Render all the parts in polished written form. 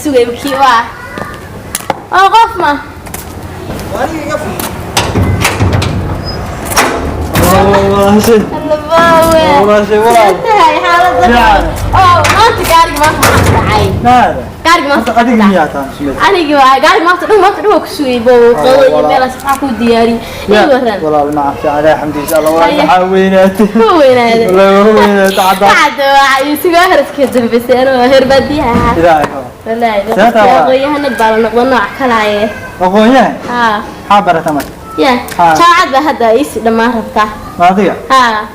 Sugay kii waa. Oo qof ma. Allabaawe. Walaashay, walaal. Tahay xaaladda. Fiican. Oo maanta gaariga maanta maxaa dhacay? Naada. Gaariga maanta. Adiga miyaa taan Sumeed? Anigi waa gaariga maanta dhan waa ku sugay boo qado iyo meelaas maxaa ku diyaariyey. Ii waran. Walaal ma fiican, Ilaahay xamdiisa Allah walaal Haye. maxaa weynaatay. Ku weynaaday. Walaal waa weynaatay cadaan. Hadda waa isuga haraska dambeysay anoo heer baadiyaha ahaa. Ilaahay ka. Wallaahi, Sababta waa- aqoonyahanad baa la noqdo nooc kalaaye. Aqoonyahan Haa. maxaa barata marka? Ya. Haa. Jaamacad baa hadda iisii dhammaan rabtaa. Ma adiga? Haa.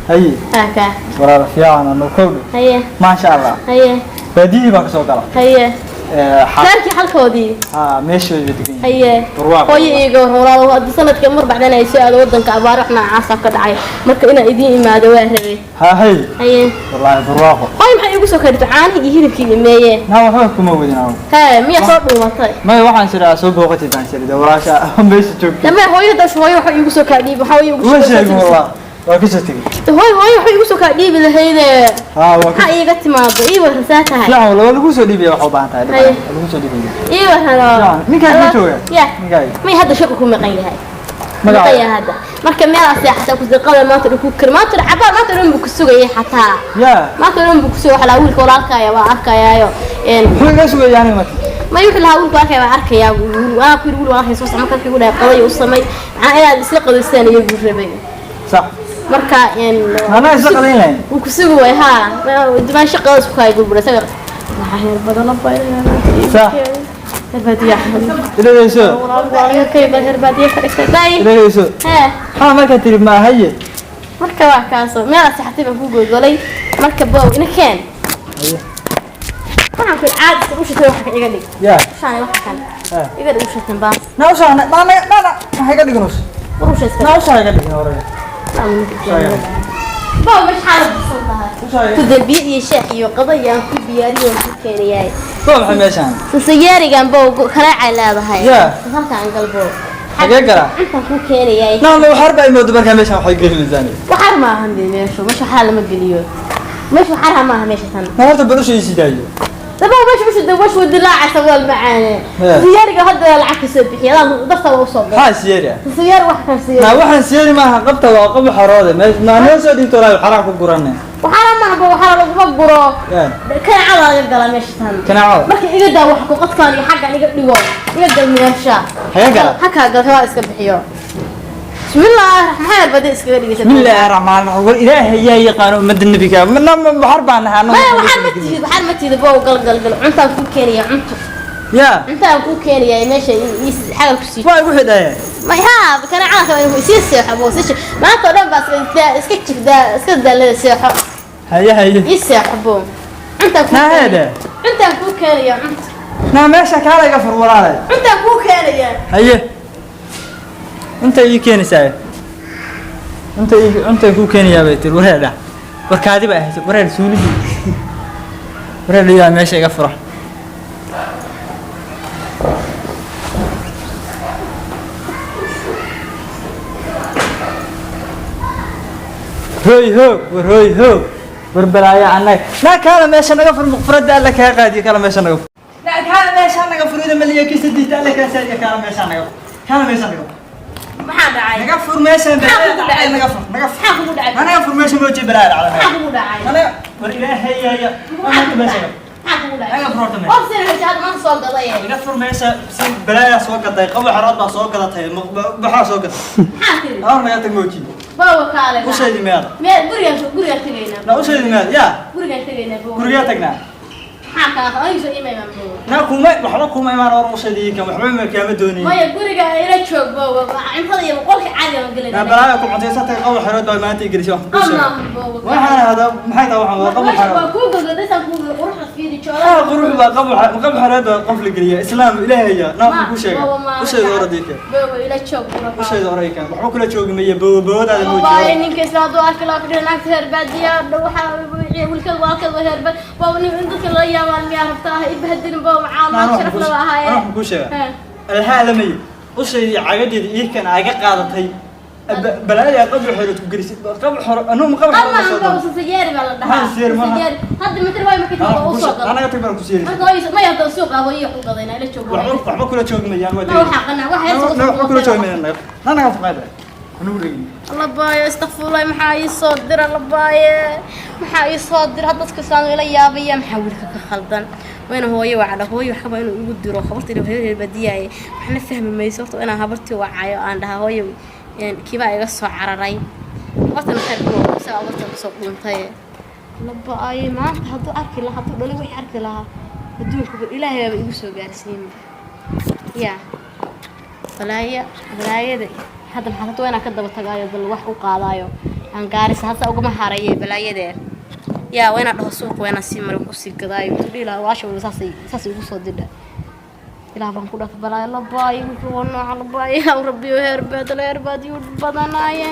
Haye. Haa kaa. Walaal fiican anu kowdhi. Haye. Maasha Allah. Haye. Baadiyihii baan kasoo gala. Haye. Ee, Reerkii xalkoodii. haa, meeshooda bay degan yihiin. Haye. Barwaaqo. Hooyo iiga waran walaal, hadda sanadka mar bacdan ay soo aado wadanka abaar wax noocaas ah ka dhacay. Marka inaan idiin imaado waa rabay. Haa, haye. Haye. Wallaahi barwaaqo. Hooyo maxay iigu soo kordhisay caanihii iyo hilibkii iyo meeye? Naa waxba kuma wadin anigu. Hee, miyaa soo dhuumatay? Maya waxaan siraa soo booqatid baan siri walaasha meesha joogtay. Dama hooyo daas hooyo waxa iigu soo kaadhiib waxa hooyo iigu Uma soo sheegin wallah. Waa kasoo tegey. Hooyo hooyo waxa iigu soo kaadhiibi lahayde. Haa, waa Maxaa iiga timaado? Ii waran saa tahay. fiican wallah, waa lagu soo dhiibaya waxa u baahan tahay. Haye. Waa lagu soo dhiibaya. Ii waran oo. Fiican. Ninkaaga ma joogaa? Ya. Ninkaaga. May hadda shaqo ku maqan yahay. Magaca? Maqan yahay hadda. Marka meel aad seexataa ku diqada maanta dhan ku kar maanta dhan cabaar maanta dhan buu ku sugayay xataa. Yaa. Maanta dhan buu ku sugayay waxa lahaa wiilka walaalkaya waa arkayaayo. Een Muxuu iga sugaya aniga marka? Ma wuxuu lahaa wiilka walaalkaya waa arkayaa waa ku yiri wiil walaalkaya soo socda markaa ku dhahay qaday u samay macnaa inaad isla qadaysaan iyo buu rabay. Sax. Marka een Anaa isla qadayn lahayn. Wuu ku sugi waay haa dimaan shaqada isku kaay gurgura isaga waxaa heer badan la bayraya. Sax. Heer baadiya. Ilaahay Walaalkay baa heer baadiya ka dhigtay. Day. Ilaahay Hee. Maxaa markaa tiri ma haye? Marka waa kaasoo meel aad seexatay baan ku goygolay marka bow ina keen. Haye. Waxaan ku caad iska ushatay waxa iga dhig. Yaa. Ushaan waxa kan. Haa. Iga dhig ushatan baas. Naa ushaa na na na na maxay ka dhigan us? War usha iska. Naa ushaa iga dhigin hore. Bow meesha xaalad bisan tahay. Ushaa Ku dambiye iyo shaah iyo qado iyo aan ku diyaariyo aan ku keenayaay. Waa maxay meeshaan? Sasayaarigan bow kalaacay leedahay. Yaa. Halkaan gal bow. Xagee galaa? Intaan ku keenayaay. Naa ma waxar baa imoodo markaa meeshaan waxay gelinaysaa aniga. Waxar ma ahan dee meeshu meesha waxaa lama geliyo. Meesha waxar ma aha meesha tan. Ma horta bal usha ii sidaayo. Daba meesha meesha dee meesha waa dilaacaysa waa macaane. Yaa. Siyaariga hadda lacag ka soo bixiya dafta waa usoo galay. Maxaa siyeeri ah? Siyaar wax kan Naa siyaar. waxaan siyeeri maaha qabta waa qab xaroode. Naa noo soo dhiibto walaahi xaraa ku guranay. Waxaana maaha bo waxaana laguma guro. Yaa. Kanaacada laga galaa meesha tan. Kanaacada? Marka iga daa wax ku qodkaan iyo xaggan iga dhigo. Iga gal meesha. Xagee galaa? Halkaa gal waa iska bixiyo. Bismillah raxmaan badi iskaga dhigaysa. Bismillaahi raxmaani raxiim. War Ilaahay yaa yaqaan ummadda nabiga. Ma waxar baan nahaa Maya waxaan ma tihid waxaan ma tihid bow gal gal gal cuntaan ku keenaya cunto. Yaa. Cuntaan ku keenaya meesha ii xagal ku sii. Waa igu xidhay. Ma haa kanaacada ka sii seexo bow sii. Maanta oo dhan baa iska jifdaa iska daalada seexo. Haye haye. Ii seexo bow. Cuntaan ku Naa keenaya. heede. Cuntaan ku keenaya cunto. Naa meesha kaala iga fur walaalay. Cuntaan ku keenaya. Haye. Inta ii keenaysaa. Inta ii cunta ku keenayaa bay tiri wareedha. Warkaadi baa ahayd wareer suuligi. Wareer yaa meesha iga fura. Hoy hoog, war hoy hoog. War balaayo annaga. Naa kaala meesha naga fur muqfurada alla kaa qaadiyo kaala meesha naga fur. Naa kaala meesha naga fur ida maliya kisa diita alla kaa saadiyo kaala meesha naga fur. Kaala meesha naga fur. Maxaa dhacay? Naga fur meesha Maxaa kugu dhacay? naga fur naga fur. Maxaa kugu dhacay? Naga fur meesha mooji balaayo dhacda. Maxaa kugu dhacay? Naga war ilaahay ya ya. Naga meesha naga fur. Maxaa kugu dhacay? Naga fur horta meesha. Qof sina hesha hadda maanta soo gaday. Naga fur meesha si balaayaa soo gaday qabo xarood baa soo gadatay baxaa soo gadatay. Maxaa tiri? Awr naga tag mooji. Bow kaale. Usheedi meeda. Meel gurigaan gurigaan tegaynaa. Na usheedi meeda yaa. Gurigaan tegaynaa bow. Gurigaa tagnaa. Maxaa kaa aniga soo iimaymaan bow. Na kuma waxba kuma imaan war usheedi kan waxba ma kaama doonin. Maya guriga ila joog bow. Cuntada iyo qolka caadiga aan Na gelinaa. balaayo ku cuntaysa tag qabo xarood baa maanta igelisay wax ku sheeg. Ama bow. Waxaan hada maxay tahay waxaan waa qabo Meesha waa xarood. kuu gogodaysaan kuu quruxda fiiri Ah joolaha. qurux baa qabo qabo xarood baa qof la geliya islaam ilaahay ya na ku sheega. Usheedi orodii kan. Bow ila joog bow. Usheedi orodii kan waxba kula joogi maya bowbowdaada Wallahi moojiyo. ninka isla hadduu arki lahaa ku dhihi naagta reer baadiya waxa wiilkeed walaalkeed waa reer baadiya waa nin in dadka lala yaabaan miyaa rabtaa ha ibahdilin bow macaan Anaa sharaf laba ahaayee. waxaan kuu sheegaa. Alhaalamay usheedi cagadeeda ii kan aga qaadatay. Balaaya qabri xoreed ku gelisay, qabri xore anuu ma qabri Qab xore soo maahan, doono. Siyeeri baa la dhahaa. Maxaa siyeeri maaha? Siyeeri. Hadda mitir waay markii Anaa uu ku soo galo. Anaga tag baan ku siyeeri. Marka hooyo ma yahdo suuqa hooyo wax u gadayna ila joogo. Waxba kula joogmayaan, waa Ma waxaa qanaa waxa hees. Waxba kula joogmayaan, naga foqaada anugu dhegin. Labaayo, istakfurlay, maxaa ii soo dira? Labaaye, maxaa ii soo dira? Dadka saan ila yaabaya, maxaa wiilka ka khaldan? Wayna hooyo wacda, hooyo waxba inuu igu diro habartii ila reer baadiyaaye waxna fahmi mayso. Horta inaan habartii wacayo aan dhaha hooyo kiibaa iga soo cararay, habartana khayr ku isaga habarta kasoo dhuuntay. Labaaye, maanta hadduu arki lahaa, hadduu dhalay wixii arki lahaa adduunkuba Ilaahay baaba igu soo gaarsiin yaa balaaya balaayada. Hadda maxaa hadda waa inaan ka daba tagaayo, bal wax u qaadaayo aan gaarisa hadda ugama haraye balaayadee yaa waa inaan dhaho suuqa, waa inaan sii maray wax usii gadaayo. Intuu dhihi lahaa walaasha waliba saasay igu soo didha. Ilaah baan ku dhafa balaayo. Labaayo, wuxuu waa nooca labaayo. Yaa Rabbiyo, heer baadala heer baadiyuu badanaaye.